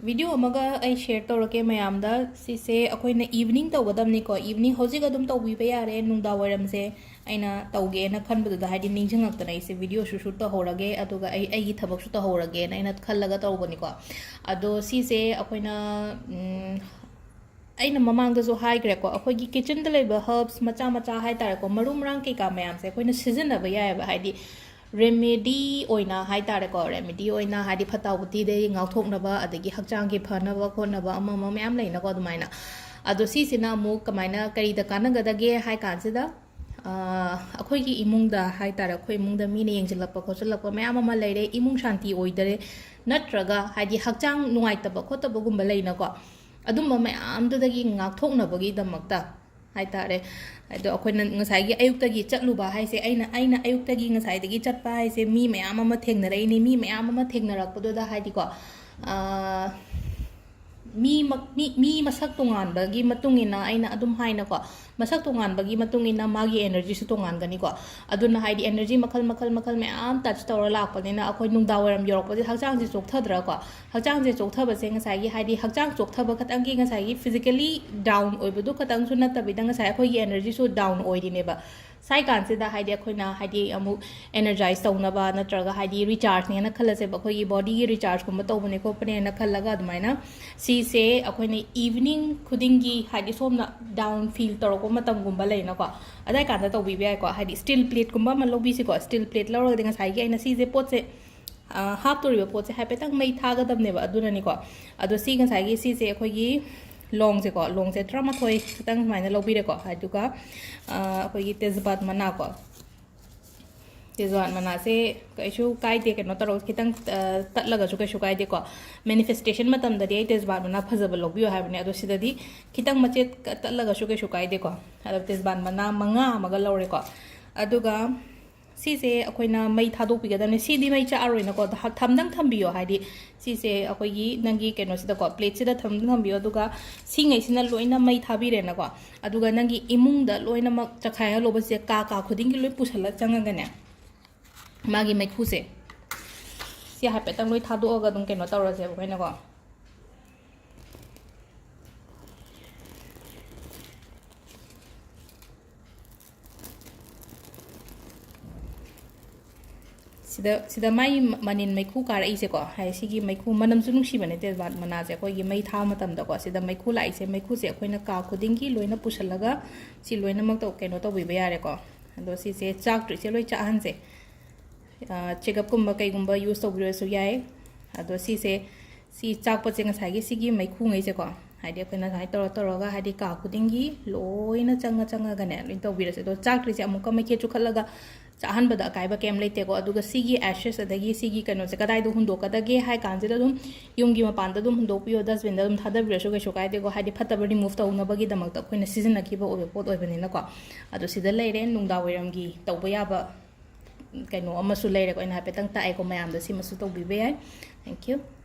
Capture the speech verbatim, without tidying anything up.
Video ꯑꯃꯒ ꯑꯩ ꯁꯤꯌꯔ ꯇꯧꯔꯛꯀꯦ ꯃꯌꯥꯝꯗ꯫ ꯁꯤꯁꯦ ꯑꯩꯈꯣꯏꯅ ꯏꯚꯤꯅꯤꯡ ꯇꯧꯒꯗꯕꯅꯤꯀꯣ꯫ ꯏꯚꯤꯅꯤꯡ ꯍꯧꯖꯤꯛ ꯑꯗꯨꯝ ꯇꯧꯕꯤꯕ ꯌꯥꯔꯦ꯫ ꯅꯨꯡꯗꯥꯡ ꯋꯥꯏꯔꯝꯁꯦ ꯑꯩꯅ ꯇꯧꯒꯦꯅ ꯈꯟꯕꯗꯨꯗ, ꯍꯥꯏꯗꯤ, ꯅꯤꯡꯁꯤꯡꯉꯛꯇꯅ ꯑꯩꯁꯦ ꯚꯤꯗꯤꯑꯣꯁꯨ ꯁꯨꯠ ꯇꯧꯍꯧꯔꯒꯦ, ꯑꯗꯨꯒ ꯑꯩ ꯑꯩꯒꯤ ꯊꯕꯛꯁꯨ ꯇꯧꯍꯧꯔꯒꯦꯅ ꯑꯩꯅ ꯈꯜꯂꯒ ꯇꯧꯕꯅꯤꯀꯣ꯫ ꯑꯗꯣ ꯁꯤꯁꯦ ꯑꯩꯈꯣꯏꯅ, ꯎꯝ, ꯑꯩꯅ ꯃꯃꯥꯡꯗꯁꯨ ꯍꯥꯏꯈ꯭ꯔꯦꯀꯣ, ꯑꯩꯈꯣꯏꯒꯤ ꯀꯤꯆꯟꯗ ꯂꯩꯕ ꯍꯔꯕꯁ ꯃꯆꯥ ꯃꯆꯥ ꯍꯥꯏ ꯇꯥꯔꯦꯀꯣ, ꯃꯔꯨ ꯃꯔꯥꯡ ꯀꯩꯀꯥ ꯃꯌꯥꯝꯁꯦ ꯑꯩꯈꯣꯏꯅ ꯁꯤꯖꯤꯟꯅꯕ ꯌꯥꯏꯑꯕ꯫ ꯍꯥꯏꯗꯤ, ꯔꯦꯃꯦꯗꯤ ꯑꯣꯏꯅ ꯍꯥꯏ ꯇꯥꯔꯦꯀꯣ, ꯔꯦꯃꯦꯗꯤ ꯑꯣꯏꯅ, ꯍꯥꯏꯗꯤ, ꯐꯠꯇ ꯍꯥꯎꯊꯤꯗꯒꯤ ꯉꯥꯛꯊꯣꯛꯅꯕ, ꯑꯗꯒꯤ ꯍꯛꯆꯥꯡꯒꯤ ꯐꯅꯕ ꯈꯣꯠꯅꯕ ꯑꯃ ꯑꯃ ꯃꯌꯥꯝ ꯂꯩꯅꯀꯣ, ꯑꯗꯨꯃꯥꯏꯅ꯫ ꯑꯗꯣ ꯁꯤꯁꯤꯅ ꯑꯃꯨꯛ ꯀꯃꯥꯏꯅ, ꯀꯔꯤꯗ ꯀꯥꯟꯅꯒꯗꯒꯦ ꯍꯥꯏ ꯀꯥꯟꯁꯤꯗ, ꯑ, ꯑꯩꯈꯣꯏꯒꯤ ꯏꯃꯨꯡꯗ ꯍꯥꯏ ꯇꯥꯔꯦ, ꯑꯩꯈꯣꯏ ꯏꯃꯨꯡꯗ ꯃꯤꯅ ꯌꯦꯡꯁꯤꯜꯂꯛꯄ ꯈꯣꯠꯆꯤꯜꯂꯛꯄ ꯃꯌꯥꯝ ꯑꯃ ꯂꯩꯔꯦ, ꯏꯃꯨꯡ ꯁꯥꯟꯇꯤ ꯑꯣꯏꯗꯔꯦ, ꯅꯠꯇ꯭ꯔꯒ, ꯍꯥꯏꯗꯤ, ꯍꯛꯆꯥꯡ ꯅꯨꯡꯉꯥꯏꯇꯕ ꯈꯣꯠꯇꯕꯒꯨꯝꯕ ꯂꯩꯅꯀꯣ, ꯑꯗꯨꯝꯕ ꯃꯌꯥꯝꯗꯨꯗꯒꯤ ꯉꯥꯛꯊꯣꯛꯅꯕꯒꯤꯗꯃꯛꯇ ꯍꯥꯏ ꯇꯥꯔꯦ꯫ ꯑꯗꯣ ꯑꯩꯈꯣꯏꯅ ꯉꯁꯥꯏꯒꯤ ꯑꯌꯨꯛꯇꯒꯤ ꯆꯠꯂꯨꯕ ꯍꯥꯏꯁꯦ, ꯑꯩꯅ, ꯑꯩꯅ ꯑꯌꯨꯛꯇꯒꯤ ꯉꯁꯥꯏꯗꯒꯤ ꯆꯠꯄ ꯍꯥꯏꯁꯦ, ꯃꯤ ꯃꯌꯥꯝ ꯑꯃ ꯊꯦꯡꯅꯔꯛꯏꯅꯤ꯫ ꯃꯤ ꯃꯌꯥꯝ ꯑꯃ ꯊꯦꯡꯅꯔꯛꯄꯗꯨꯗ, ꯍꯥꯏꯗꯤꯀꯣ, ꯑꯥ, ꯃꯤ ꯃ-, ꯃꯤ, ꯃꯤ ꯃꯁꯛ ꯇꯣꯉꯥꯟꯕꯒꯤ ꯃꯇꯨꯡ ꯏꯟꯅ, ꯑꯩꯅ ꯑꯗꯨꯝ ꯍꯥꯏꯅꯀꯣ, ꯃꯁꯛ ꯇꯣꯉꯥꯟꯕꯒꯤ ꯃꯇꯨꯡ ꯏꯟꯅ ꯃꯥꯒꯤ ꯑꯦꯅꯔꯖꯤꯁꯨ ꯇꯣꯉꯥꯟꯒꯅꯤꯀꯣ꯫ ꯑꯗꯨꯅ, ꯍꯥꯏꯗꯤ, ꯑꯦꯅꯔꯖꯤ ꯃꯈꯜ, ꯃꯈꯜ, ꯃꯈꯜ ꯃꯌꯥꯝ ꯇꯆ ꯇꯧꯔ ꯂꯥꯛꯄꯅꯤꯅ, ꯑꯩꯈꯣꯏ ꯅꯨꯡꯗꯥꯡ ꯋꯥꯏꯔꯝ ꯌꯧꯔꯛꯄꯁꯦ ꯍꯛꯆꯥꯡꯁꯦ ꯆꯣꯛꯊꯗ꯭ꯔꯥꯀꯣ? ꯍꯛꯆꯥꯡꯁꯦ ꯆꯣꯛꯊꯕꯁꯦ ꯉꯁꯥꯏꯒꯤ, ꯍꯥꯏꯗꯤ, ꯍꯛꯆꯥꯡ ꯆꯣꯛꯊꯕ ꯈꯇꯪꯒꯤ, ꯉꯁꯥꯏꯒꯤ ꯐꯤꯖꯤꯀꯦꯂꯤ ꯗꯥꯎꯟ ꯑꯣꯏꯕꯗꯨ ꯈꯇꯪꯁꯨ ꯅꯠꯇꯕꯤꯗ, ꯉꯁꯥꯏ ꯑꯩꯈꯣꯏꯒꯤ ꯑꯦꯅꯔꯖꯤꯁꯨ ꯗꯥꯎꯟ ꯑꯣꯏꯔꯤꯅꯦꯕ꯫ ꯁꯥꯏ ꯀꯥꯟꯁꯤꯗ, ꯍꯥꯏꯗꯤ, ꯑꯩꯈꯣꯏꯅ, ꯍꯥꯏꯗꯤ, ꯑꯃꯨꯛ ꯑꯦꯅꯔꯖꯥꯏꯁ ꯇꯧꯅꯕ, ꯅꯠꯇ꯭ꯔꯒ, ꯍꯥꯏꯗꯤ, ꯔꯤꯆꯥꯔꯖꯅꯦꯅ ꯈꯜꯂꯁꯦꯕ, ꯑꯩꯈꯣꯏꯒꯤ ꯕꯣꯗꯤꯒꯤ ꯔꯤꯆꯥꯔꯖꯀꯨꯝꯕ ꯇꯧꯕꯅꯦ ꯈꯣꯠꯄꯅꯦꯅ ꯈꯜꯂꯒ, ꯑꯗꯨꯃꯥꯏꯅ ꯁꯤꯁꯦ ꯑꯩꯈꯣꯏꯅ ꯏꯚꯤꯅꯤꯡ ꯈꯨꯗꯤꯡꯒꯤ, ꯍꯥꯏꯗꯤ, ꯁꯣꯝꯅ ꯗꯥꯎꯟ ꯐꯤꯜ ꯇꯧꯔꯛꯄ ꯃꯇꯝꯒꯨꯝꯕ ꯂꯩꯅꯀꯣ, ꯑꯗꯥꯏ ꯀꯥꯟꯗ ꯇꯧꯕꯤꯕ ꯌꯥꯏꯀꯣ꯫ ꯍꯥꯏꯗꯤ, ꯁ꯭ꯇꯤꯜ ꯄ꯭ꯂꯦꯠꯀꯨꯝꯕ ꯑꯃ ꯂꯧꯕꯤꯁꯤꯀꯣ꯫ ꯁ꯭ꯇꯤꯜ ꯄ꯭ꯂꯦꯠ ꯂꯧꯔꯒꯗꯤ ꯉꯁꯥꯏꯒꯤ ꯑꯩꯅ ꯁꯤꯁꯦ ꯄꯣꯠꯁꯦ, ꯑ, ꯍꯥꯞꯇꯣꯔꯤꯕ ꯄꯣꯠꯁꯦ ꯍꯥꯏꯐꯦꯠꯇꯪ ꯃꯩ ꯊꯥꯒꯗꯕꯅꯦꯕ, ꯑꯗꯨꯅꯅꯤꯀꯣ꯫ ꯑꯗꯣ ꯁꯤ ꯉꯁꯥꯏꯒꯤ ꯁꯤꯁꯦ ꯑꯩꯈꯣꯏꯒꯤ ꯂꯣꯡꯁꯦꯀꯣ, ꯂꯣꯡꯁꯦ ꯇꯔꯥꯃꯥꯊꯣꯏ ꯈꯤꯇꯪ ꯁꯨꯃꯥꯏꯅ ꯂꯧꯕꯤꯔꯦꯀꯣ꯫ ꯑꯗꯨꯒ, ꯑ, ꯑꯩꯈꯣꯏꯒꯤ ꯇꯦꯖꯄꯥꯠ ꯃꯅꯥꯀꯣ, ꯇꯦꯖꯄꯥꯠ ꯃꯅꯥꯁꯦ ꯀꯩꯁꯨ ꯀꯥꯏꯗꯦ, ꯀꯩꯅꯣ ꯇꯧꯔꯒ ꯈꯤꯇꯪ, ꯑ, ꯇꯠꯂꯒꯁꯨ ꯀꯩꯁꯨ ꯀꯥꯏꯗꯦꯀꯣ꯫ ꯃꯦꯅꯤꯐꯦꯁꯇꯦꯁꯟ ꯃꯇꯝꯗꯗꯤ ꯑꯩ ꯇꯦꯖꯄꯥꯠ ꯃꯅꯥ ꯐꯖꯕ ꯂꯧꯕꯤꯌꯣ ꯍꯥꯏꯕꯅꯦ, ꯑꯗꯣ ꯁꯤꯗꯗꯤ ꯈꯤꯇꯪ ꯃꯆꯦꯠ ꯀ-, ꯇꯠꯂꯒꯁꯨ ꯀꯩꯁꯨ ꯀꯥꯏꯗꯦꯀꯣ꯫ ꯑꯗꯣ ꯇꯦꯖꯄꯥꯠ ꯃꯅꯥ ꯃꯉꯥ ꯑꯃꯒ ꯂꯧꯔꯦꯀꯣ꯫ ꯑꯗꯨꯒ ꯁꯤꯁꯦ ꯑꯩꯈꯣꯏꯅ ꯃꯩ ꯊꯥꯗꯣꯛꯄꯤꯒꯗꯕꯅꯤ꯫ ꯁꯤꯗꯤ ꯃꯩ ꯆꯥꯛꯑꯔꯣꯏꯅꯀꯣ, ꯊ-, ꯊꯝꯗꯪ ꯊꯝꯕꯤꯌꯣ꯫ ꯍꯥꯏꯗꯤ, ꯁꯤꯁꯦ ꯑꯩꯈꯣꯏꯒꯤ ꯅꯪꯒꯤ ꯀꯩꯅꯣꯁꯤꯗꯀꯣ, ꯄ꯭ꯂꯦꯠꯁꯤꯗ ꯊꯝꯗꯪ ꯊꯝꯕꯤꯌꯣ꯫ ꯑꯗꯨꯒ ꯁꯤꯉꯩꯁꯤꯅ ꯂꯣꯏꯅ ꯃꯩ ꯊꯥꯕꯤꯔꯦꯅꯀꯣ꯫ ꯑꯗꯨꯒ ꯅꯪꯒꯤ ꯏꯃꯨꯡꯗ ꯂꯣꯏꯅꯃꯛ ꯆꯈꯥꯏꯍꯜꯂꯣꯕ꯫ ꯁꯤꯁꯦ ꯀꯥ ꯀꯥ ꯈꯨꯗꯤꯡꯒꯤ ꯂꯣꯏ ꯄꯨꯁꯜꯂ ꯆꯪꯉꯒꯅꯦ, ꯃꯥꯒꯤ ꯃꯩꯈꯨꯁꯦ, ꯁꯤ ꯍꯥꯏꯐꯦꯠꯇꯪ ꯂꯣꯏ ꯊꯥꯗꯣꯛꯑꯒ ꯑꯗꯨꯝ ꯀꯩꯅꯣ ꯇꯧꯔꯁꯦꯕ ꯑꯩꯈꯣꯏꯅꯀꯣ꯫ ꯁꯤꯗ ꯁꯤꯗ ꯃꯥꯏ ꯃꯅꯤꯟ ꯃꯩꯈꯨ ꯀꯥꯔꯛꯏꯁꯦꯀꯣ, ꯍꯥꯏꯗꯤ ꯁꯤꯒꯤ ꯃꯩꯈꯨ ꯃꯅꯝꯁꯨ ꯅꯨꯡꯁꯤꯕꯅꯦ ꯇꯦꯖꯄꯥꯠ ꯃꯅꯥꯁꯦ꯫ ꯑꯩꯈꯣꯏꯒꯤ ꯃꯩ ꯊꯥꯕ ꯃꯇꯝꯗꯀꯣ, ꯁꯤꯗ ꯃꯩꯈꯨ ꯂꯥꯛꯏꯁꯦ, ꯃꯩꯈꯨꯁꯦ ꯑꯩꯈꯣꯏꯅ ꯀꯥ ꯈꯨꯗꯤꯡꯒꯤ ꯂꯣꯏꯅ ꯄꯨꯁꯜꯂꯒ ꯁꯤ ꯂꯣꯏꯅꯃꯛꯇ ꯀꯩꯅꯣ ꯇꯧꯕꯤꯕ ꯌꯥꯔꯦꯀꯣ꯫ ꯑꯗꯣ ꯁꯤꯁꯦ ꯆꯥꯛꯇ꯭ꯔꯤꯁꯦ ꯂꯣꯏ ꯆꯥꯛꯍꯟꯁꯦ꯫ ꯆꯦꯒꯞꯀꯨꯝꯕ ꯀꯩꯒꯨꯝꯕ ꯌꯨꯁ ꯇꯧꯕꯤꯔꯁꯨ ꯌꯥꯏ꯫ ꯑꯗꯣ ꯁꯤꯁꯦ, ꯁꯤ ꯆꯥꯛꯄꯁꯦ ꯉꯁꯥꯏꯒꯤ ꯁꯤꯒꯤ ꯃꯩꯈꯨꯉꯩꯁꯦꯀꯣ, ꯍꯥꯏꯗꯤ ꯑꯩꯈꯣꯏꯅ ꯁꯨꯃꯥꯏꯅ ꯇꯧꯔ ꯇꯧꯔꯒ ꯍꯥꯏꯗꯤ ꯀꯥ ꯈꯨꯗꯤꯡꯒꯤ ꯂꯣꯏꯅ ꯆꯪꯉ ꯆꯪꯉꯒꯅꯦ ꯂꯣꯏ ꯇꯧꯕꯤꯔꯁꯦ꯫ ꯑꯗꯣ ꯆꯥꯛꯇ꯭ꯔꯤꯁꯦ ꯑꯃꯨꯛꯀ ꯃꯩꯈꯦꯠ ꯆꯨꯈꯠꯂꯒ ꯆꯥꯛꯍꯟꯕꯗ ꯑꯀꯥꯏꯕ ꯀꯩꯝ ꯂꯩꯇꯦꯀꯣ꯫ ꯑꯗꯨꯒ ꯁꯤꯒꯤ ꯑꯦꯁꯦꯁ ꯑꯗꯒꯤ ꯁꯤꯒꯤ ꯀꯩꯅꯣꯁꯦ ꯀꯗꯥꯏꯗ ꯍꯨꯟꯗꯣꯛꯀꯗꯒꯦ ꯍꯥꯏ ꯀꯥꯟꯁꯤꯗ ꯑꯗꯨꯝ ꯌꯨꯝꯒꯤ ꯃꯄꯥꯟꯗ ꯑꯗꯨꯝ ꯍꯨꯟꯗꯣꯛꯄꯤꯌꯣ, ꯗꯁꯕꯤꯟꯗ ꯑꯗꯨꯝ ꯊꯥꯗꯕꯤꯔꯁꯨ ꯀꯩꯁꯨ ꯀꯥꯏꯗꯦꯀꯣ꯫ ꯍꯥꯏꯗꯤ ꯐꯠꯇꯕ ꯔꯤꯃꯨꯚ ꯇꯧꯅꯕꯒꯤꯗꯃꯛꯇ ꯑꯩꯈꯣꯏꯅ ꯁꯤꯖꯤꯟꯅꯈꯤꯕ ꯑꯣꯏꯕ ꯄꯣꯠ ꯑꯣꯏꯕꯅꯤꯅꯀꯣ꯫ ꯑꯗꯣ ꯁꯤꯗ ꯂꯩꯔꯦ ꯅꯨꯡꯗꯥꯡ ꯋꯥꯏꯔꯝꯒꯤ ꯇꯧꯕ ꯌꯥꯕ ꯀꯩꯅꯣ ꯑꯃꯁꯨ ꯂꯩꯔꯦꯀꯣ꯫ ꯑꯩꯅ ꯍꯥꯏꯐꯦꯠꯇꯪ ꯇꯥꯛꯑꯦꯀꯣ, ꯃꯌꯥꯝꯗ ꯁꯤꯃꯁꯨ ꯇꯧꯕꯤꯕ ꯌꯥꯏ꯫ Thank you꯫